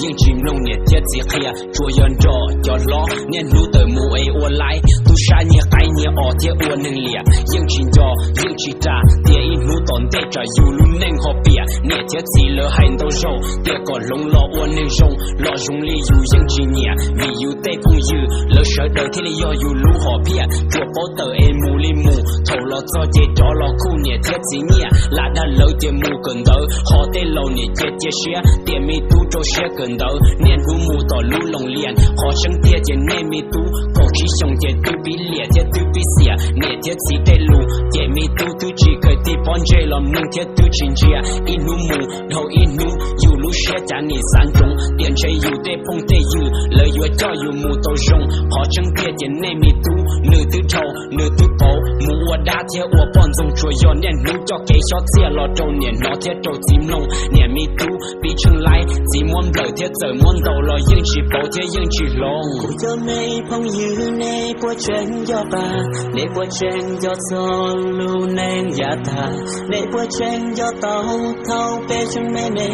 Yeej tsis mloog niam thiab txiv qhia, tsuas yog nrog cov hlob niaj hnub tawm mus es ua laib, tub sab nyiag qaib nyiag os thiab ua neeg liam. Yeej tsis nco yeej tsis ras tias ib hnub tom ntej tsam yus lub neej ho piam. Niam thiab txiv lawv hais ntau zaug tias kom hloov los ua neeg zoo, los zoo li yus yeej tsis nyiam, vim yus tej phooj ywg lawv sawv daws thiaj li yog yus lub hom phiaj. Tsuas paub tawm es mus li mus, thaum los txog ces rov los khuj niam thiab txiv nyiaj. Lam dag lawv ces mus kawm ntawv, ho tej laus niam cia cia siab tias me tub rau siab kawm ntawv, niaj hnub mus tom lub loos lias. Qhov tseeb tiag ces nej me tub kaum tsib xyoos ces twb pib liam thiab twb pib xiam niam thiab txiv tej lus, ces me tub twb tsis kawg tig pob ntseg los mloog thiab twb tsis ntsia. Ib hnub mus dhau ib hnub, yus lub siab cav nim xav ntsoov tias ntshe yus tej phooj tej ywg lawv yuav coj yus mus tau zoo. Qhov tseeb tiag ces nej me tub nws twb dhau nws twb pauv, mus ua dab thiab ua poj ntxoog, tsuas yog niaj hnub coj kev xyob txiaj los rau niam hnov thiab rau txiv mloog. Niam me tub pib tsheej laib, txiv muab nplawm thiab txawm muab ntaus los yeej tsis pauv thiab yeej tsis hloov. Kuv cov me phooj ywg, nej puas tseem nco qab? Nej puas tseem nco txog lub neej yav tag? Nej puas tseem nco tau thaum peb tseem me me,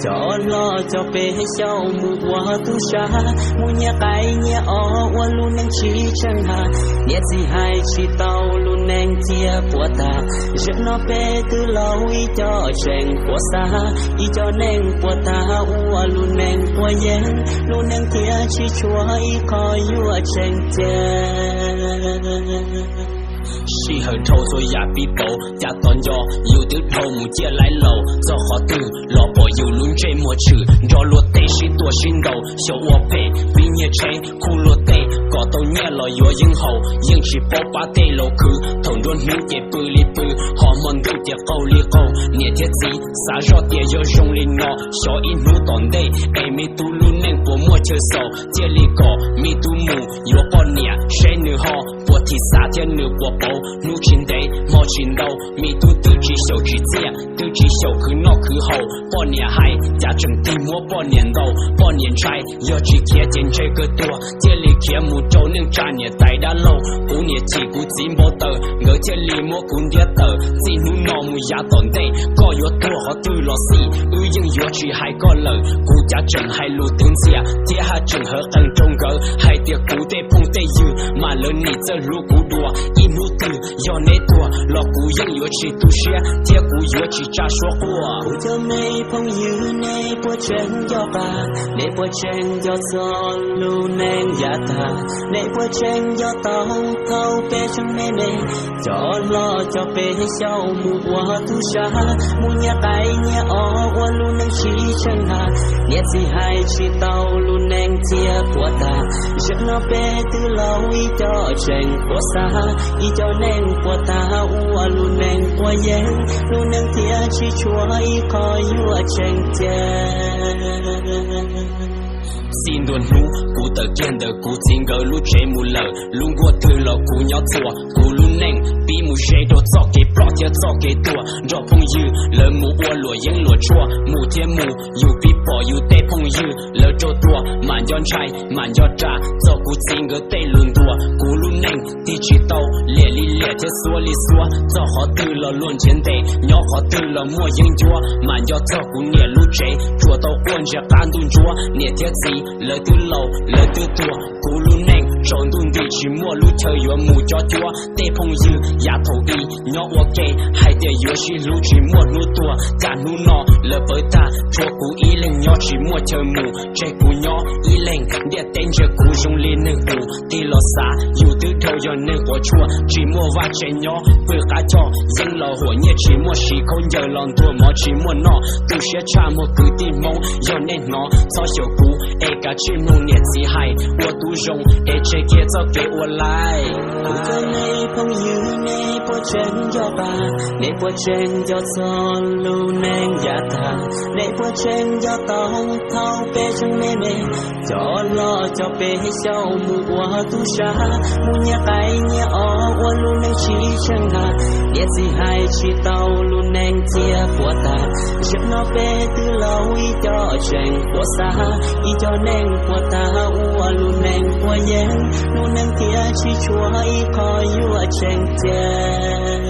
cov hlob coj peb xyaum mus ua tub sab, mus nyiag qaib nyiag os ua lub neej tsis tseem hais. Niam txiv hais tsis tau, lub neej cia puas tag. Zaum no peb twb laus, ib co tseem puas xav, ib co neeg puas tag, ua lub neej puas yeej, lub neej tiag tsis tshuav ib qho yuav tseem cia. Sij hawm dhau txhua yam pib pauv, cas tos nco yus twb dhau mus ciaj laib laus. Txog qhov twg los pom yus lub ntsej muag tshwm, nrog luag tej sib tua sib ntaus, xyaum ua phem pib nyiag tsheb, khuj luag tej kom tau nyiaj los yuav yeeb haus. Yeej tsis paub pab tej laus khwv, thaum nruab hnub ces pw li pw, ho hmo ntuj ces qaug li qaug. Niam thiab txiv xav zoj tias yog zoo li no, xyov ib hnub tom ntej es me tub lub neej puas muaj chaw xaus. Thiaj li kom me tub mus yuav poj niam, seb nws ho puas thim xav thiab nws puas pauv. Hnub tsis ntev hmo tsis ntau, me tub twb tsis xyaum tsim txiaj, twb tsis xyaum khwv noj khwv haus. Poj niam hais cas tseem tig muab poj niam ntaus. Poj niam ntshai yog tsis khiav ces ntshe kawg tuag, thiaj li khiav mus rau neej tsa niam tais dab laug. Kuv niam chim kuv txiv npau taws, nkawd thiaj li muab kuv ntiab tawm. Txij hnub no mus yav tom ntej, koj yuav tuag qhov twg los xij, wb yeej yuav tsis hais koj lawm. Kuv cav tseem hais lus twv ntxias thiab haj tseem hawv qees rau nkawd hais tias kuv tej phooj tej ywg mas lawv nim txawj hlub kuv dua. Ib hnub twg yog neb tuag los kuv yeej yuav tsis tu siab thiab kuv yuav tsis tsa suab quaj. Kuv cov me phooj ywg, nej puas tseem nco qab? Nej puas tseem nco txog lub neej yav tag? Nej puas tseem nco tau thaum peb tseem me me, cov hlob coj peb xyaum mus ua tub sab, mus nyiag qaib nyiag os ua lub neej tsis tseem hais. Niam txiv hais tsis tau, lub neej cia puas tag. Zaum no peb twb laus, ib co tseem puas xav, ib co neeg puas tag, ua lub neej puas yeej, lub neej tiag tsis tshuav ib qho yuav tseem cia. Txij ntua hnub kuv tawm kiag ntawm kuv txiv nkawd lub tsev mus lawm, lub nkuaj twg los kuv nyob txhua. Kuv lub neej pib mus ze rau txoj kev ploj thiab txoj kev tuag, nrog phooj ywg lawv mus ua luam yeeb luam tshuaj. Mus thiab mus, yus pib pom yus tej phooj ywg lawv raug tua, mam nco ntshai mam nco ras txog kuv txiv nkawd tej lus ntuas. Kuv lub neej tig tsis tau, liam li liam thiab xuab li xuab, txog qhov twg los luag nrhiav ntes, nyob qhov twg los muaj yeeb ncuab. Mam nco txog kuv niam lub tsev, tsuas tau quaj ntsia qab ntuj ntsuab. Niam thiab txiv lawv twb laus lawv twb tuag, kuv lub neej tsaus ntuj nti tsis muaj lub chaw yuav mus cob cuab. Tej phooj ywg yav thaum i nyob ua ke hais tias yuav sib hlub tsis muaj hnub tuag, cas hnub no lawv pawv tag tshuav kuv ib leeg nyob tsis muaj chaw mus, tseg kuv nyob ib leeg. Ntiaj teb ntsia kuv zoo li neeg qus, tig los xav yus twb dhau yog neeg quav tshuaj, tsis muaj vaj tse nyob pw qab choj, yeeb los huam nyiaj tsis muaj siv, khaub ncaws los ntuag mov tsis muaj noj. Tu siab tshaj muag kwv tij Hmoob, yog nej hnov txhob xyaum kuv, es kav tsij mloog niam txiv hais, ua tub zoo es tseg kiag txoj kev ua laib. Kuv cov me phooj ywg, nej puas tseem nco qab? Nej puas tseem nco txog lub neej yav tag? Nej puas tseem nco tau thaum peb tseem me me, cov hlob coj peb xyaum mus ua tub sab, mus nyiag qaib nyiag os ua lub neej tsis tseem hais. Niam txiv hais tsis tau, lub neej cia puas tag. Zaum no peb twb laus, ib co tseem puas xav, ib co neeg puas tag, ua lub neej puas yeej, lub neej tiag tsis tshuav ib qho yuav tseem cia.